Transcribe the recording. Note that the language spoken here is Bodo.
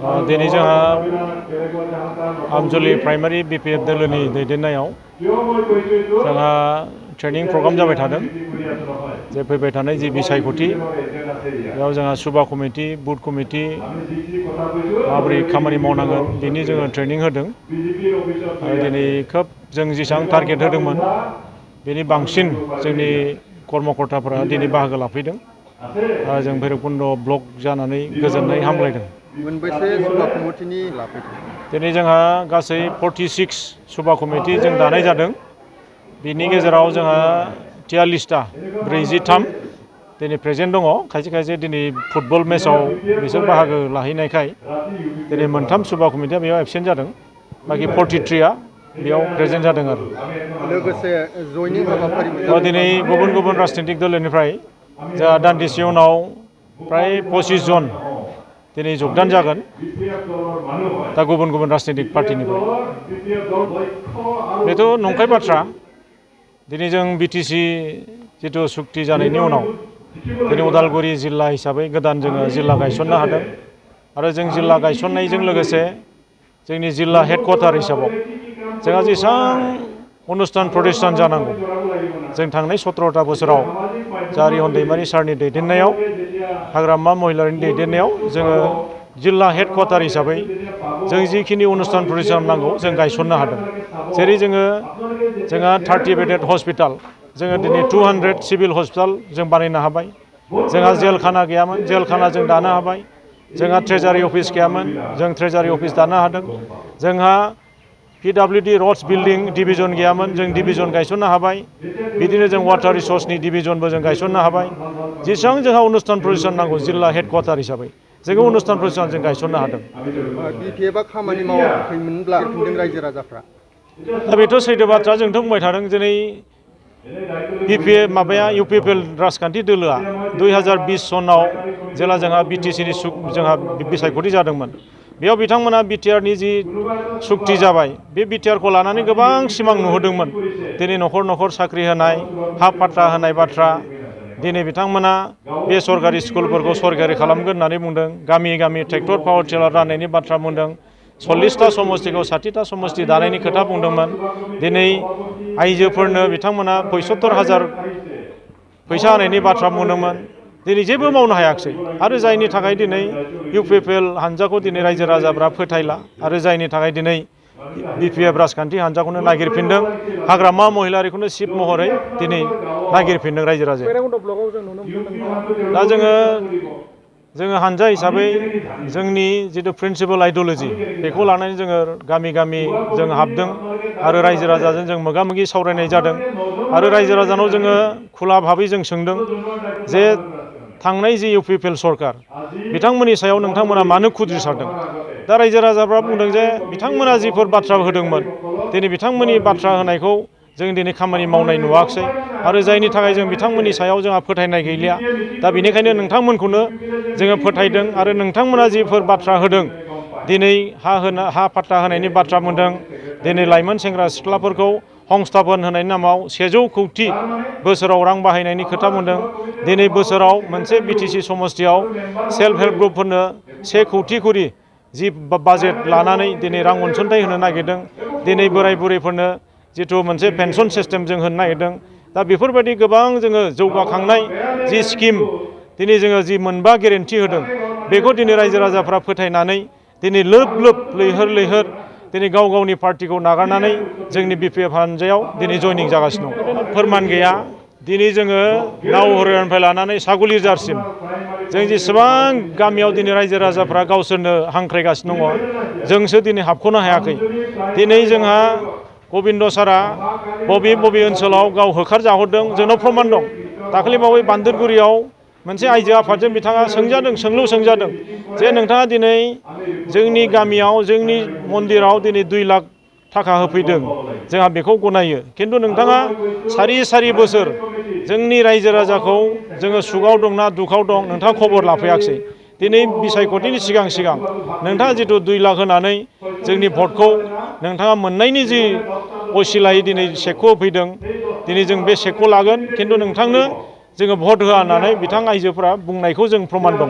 दिनै जोंहा आमजुलि प्राइमारि बिपिएफ दोलोनि दैदेननायाव जोंहा ट्रेनिं प्रग्राम जाबाय थादों। जे फैबाय थानाय जि बिसायख'थि बेयाव जोंहा सुबा कमिटि बुथ कमिटि माबोरै खामानि मावनांगोन बेनि जोङो ट्रेनिं होदों। दिनै खोब जों जेसेबां टारगेट होदोंमोन बेनि बांसिन जोंनि कर्मकर्ताफोरा दिनै बाहागो लाफैदों। जों भैरबकुन्द ब्लक जानानै गोजोननाय हामलायदों। मोनबेसे सुबा कमिटिनि लाफैदों? दिनै जोंहा गासै 46 सुबा कमिटि जों दानाय जादों। बिनि गेजेराव जोंहा 43टा 43 दिनै प्रेजेन्ट दङ। खायसे खायसे दिनै फुटबल मेचआव बिसोर बाहागो लाहैनायखाय दिनै मोनथाम सुबा कमिटिया बेयाव एबसेन्ट जादों। बाखि 43आ बेयाव प्रेजेन्ट जादों आरो लोगोसे जयनिं हाबाफारि दिनै गुबुन गुबुन राजनीतिक दलनिफ्राय जोंहा दान्दिसे उनाव प्राय 25 जन दिनै जगदान जागोन। दा गुबुन गुबुन राजनीतिक पार्टिनिफ्राय बेथ' नंखाय बाथ्रा। दिनै जों बिटिसि जिथु सुक्ति जानायनि उनाव दिनै उदालगुरि जिल्ला हिसाबै गोदान जोङो जिल्ला गायसननो हादों। आरो जों जिल्ला गायसननायजों लोगोसे जोंनि जिल्ला हेडक्वार्टार हिसाबाव जोंहा जेसेबां अनुस्थान प्रतिष्ठान जानांगौ जों थांनाय 17टा बोसोराव जारिहन दैमारि सारनि दैदेननायाव हाग्रामा महिलारिनि दैदेननायाव जोङो जिल्ला हेडक्वार्टार हिसाबै जों जिखिनि अनुस्थान प्रतिष्ठान नांगौ जों गायसननो हादों। जेरै जोंहा 30 बेडेड हस्पिटाल जोङो दिनै 200 सिभिल हस्पिटाल जों बानायनो हाबाय। जोंहा जेलखाना गैयामोन, जेलखाना जों दानो हाबाय। जोंहा ट्रेजारि अफिस गैयामोन, जों ट्रेजारि अफिस दानो हादों। जोंहा PWD रड्स बिल्डिं डिभिजन गैयामोन, जों डिभिजन गायसननो हाबाय। बिदिनो जों वाटार रिसर्सनि डिभिजनबो जों गायसननो हाबाय। जेसेबां जोंहा अनुस्थान प्रतिष्ठान नांगौ जिल्ला हेडक्वार्टार हिसाबै जोङो अनुस्थान प्रतिष्ठान जों गायसननो हादों। बिपिएफआ खामानि मावाखैमोनब्ला फिनदों रायजो राजाफ्रा। दा बेथ' सैथो बाथ्रा। जोंथ' बुंबाय थादों दिनै बिपिएफ इउपिपिएल राजखान्थि दोलोआ 2020 सनाव जेला जोंहा बिटिसिनि जोंहा बिसायख'थि जादोंमोन बेयाव बिथांमोना बिटिआरनि जि सुक्ति जाबाय बे बिटिआरखौ लानानै गोबां सिमां नुहोदोंमोन। दिनै न'खर न'खर साख्रि होनाय, हा पाट्टा होनाय बाथ्रा। दिनै बिथांमोना बे सरकारि स्कुलफोरखौ सरकारि खालामगोन होननानै बुंदों। गामि गामि ट्रेक्टर पावार टिलार राननायनि बाथ्रा बुंदों। 40टा समस्तिखौ 60टा समस्ति दानायनि खोथा बुंदोंमोन। दिनै आइजोफोरनो बिथांमोना 75,000 फैसा होनायनि बाथ्रा बुंदोंमोन। दिनै जेबो मावनो हायाखिसै। आरो जायनि थाखाय दिनै इउपिपिएल हान्जाखौ दिनै रायजो राजाफ्रा फोथायला आरो जायनि थाखाय दिनै बिपिएफ राजखान्थि हान्जाखौनो नागिरफिनदों। हाग्रामा महिलारिखौनो चिफ महरै दिनै नागिरफिनदों रायजो राजाया। दा जोङो हानजा हिसाबै जोंनि जिथु प्रिन्सिपाल आइडिय'लजि बेखौ लानानै जोङो गामि गामि जों हाबदों आरो रायजो राजाजों जों मोगा मोगि सावरायनाय जादों। आरो रायजो राजानाव जोङो खुला भाबै जों सोंदों जे थांनाय जि इउपिपिएल सरकार बिथांमोननि सायाव नोंथांमोना मानो खुद्रि सारदों। दा रायजो राजाफ्रा बुंदों जे बिथांमोना जिफोर बाथ्रा होदोंमोन दिनै बिथांमोननि बाथ्रा होनायखौ जों दिनै खामानि मावनाय नुवाखिसै आरो जायनि थाखाय जों बिथांमोननि सायाव जोंहा फोथायनाय गैलिया। दा बेनिखायनो नोंथांमोनखौनो जोङो फोथायदों आरो नोंथांमोना जिफोर बाथ्रा होदों दिनै हा पाट्टा होनायनि बाथ्रा बुंदों। दिनै लाइमोन सेंग्रा सिख्लाफोरखौ संस्थापन होनायनि नामाव 100 कौटि बोसोराव रां बाहायनायनि खोथा बुंदों। दिनै बोसोराव मोनसे बिटिसि समस्तियाव सेल्फ हेल्प ग्रुपफोरनो 1 कौटि करि जि बाजेट लानानै दिनै रां अनसुंथाइ होनो नागिरदों। दिनै बोराय बुरैफोरनो जिथु मोनसे पेन्सन सिस्टेम जों होनो नागिरदों। दा बेफोरबायदि गोबां जोङो जौगाखांनाय जि स्किम दिनै जोङो जि 9 गेरेन्टि होदों बेखौ दिनै रायजो राजाफ्रा फोथायनानै दिनै लोब लोब लैहोर लैहोर दिनै गाव गावनि पार्टिखौ नागारनानै जोंनि बिपिएफ हान्जायाव दिनै जयनिं जागासिनो दं। फोरमान गैया। दिनै जोङो नावहरनिफ्राय लानानै सागुलिजारसिम जों जेसेबां गामियाव दिनै रायजो राजाफ्रा गावसोरनो हांख्रायगासिनो दङ जोंसो दिनै हाबख'नो हायाखै। दिनै जोंहा गबिन्द सारा बबे ओनसोलाव गाव होखारजाहरदों जोंनाव प्रमान दं। दाखालिबावै बान्दोरगुरियाव मोनसे आइजो आफादजों बिथाङा सोंलु सोंजादों जे नोंथाङा दिनै जोंनि गामियाव जोंनि मन्दिराव दिनै 2 लाख थाखा होफैदों जोंहा बेखौ गनायो। खिन्थु नोंथाङा सारि बोसोर जोंनि रायजो राजाखौ जोङो सुखआव दंना दुखआव दं नोंथाङा खबर लाफैयाखिसै। दिनै बिसायख'थिनि सिगां नोंथाङा जिथु 2 लाख होनानै जोंनि भटखौ नोंथाङा मोननायनि जि असिलायै दिनै सेकखौ होफैदों दिनै जों बे सेकखौ लागोन। खिन्थु नोंथांनो जोङो भट होआ होननानै बिथां आइजोफोरा बुंनायखौ जों प्रमान दङ।